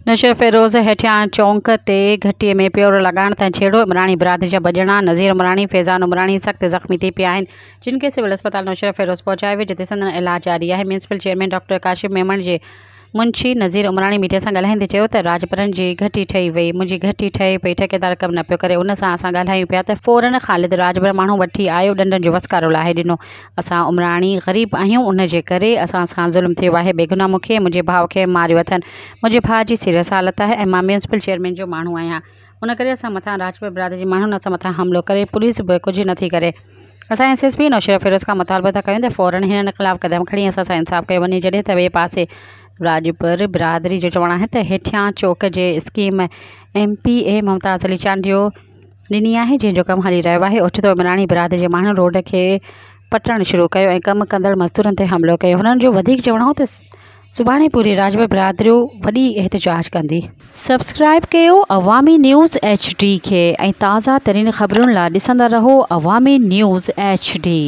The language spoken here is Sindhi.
نوشهروفيروز هيٺيان چونڪ تي گهٽي ۾ پيور لڳائڻ تان جهيڙو، عمراڻي برادري جا ٻه ڄڻا نذير عمراڻي، فيضان عمراڻي سخت زخمي ٿي پيا آهن، جن کي سول اسپتال نوشهروفيروز پهچايو ويو، جتي سندن علاج جاري آهي. Municipal chairman doctor Kashif Memon جي منشي نذير عمراڻي ميڊيا سان ڳالهائيندي چيو ته راڄپرن جي گهٽي ٺهي وئي، منهنجي گهٽي ٺهي پئي، ٺيڪيدار ڪم نه پيو ڪري، ان سان اسان ڳالهايون پيا ته فورن خالد راڄپر ماڻهو وٺي آيو، ڏنڊن جو وسڪارو لاهي ڏنو، اسان عمراڻي غريب آهيون ان جي ڪري اسان سان ظلم ٿيو آهي، بيگناهه مون کي ۽ منهنجي ڀاء کي ماريو اٿن، منهنجي ڀاء جي سيريس حالت آهي ۽ مان ميونسپل چيئرمين جو ماڻهو آهيان ان ڪري اسان مٿان راڄپر برادري جي ماڻهن اسان مٿان حملو ڪري پوليس به ڪجهه نٿي ڪري. اسان ايس ايس پي نوشهروفيروز کان مطالبو ٿا ڪيون ته فورن هنن خلاف قدم کڻي اسان سان انصاف ڪيو وڃي جڏهن ته ٻئي پاسي راڄپر برادري جو چوڻ آهي ته هيٺيان چوڪ جي scheme M P A Mumtaz Ali Chandio ڏني آهي جنهن جو ڪم هلي رهيو آهي اوچتو عمراڻي برادري جي ماڻهن روڊ کي پٽڻ شروع ڪيو ۽ ڪم ڪندڙ مزدورن تي حملو ڪيو هنن جو وڌيڪ چوڻ هو ته سڀاڻي پوري راڄپر برادري وڏي احتجاج ڪندي. سبسڪرائب ڪيو عوامي نيوز ايڇ ڊي کي ۽ تازه ترين خبرن لا ڏسندا رهو عوامي نيوز ايڇ ڊي.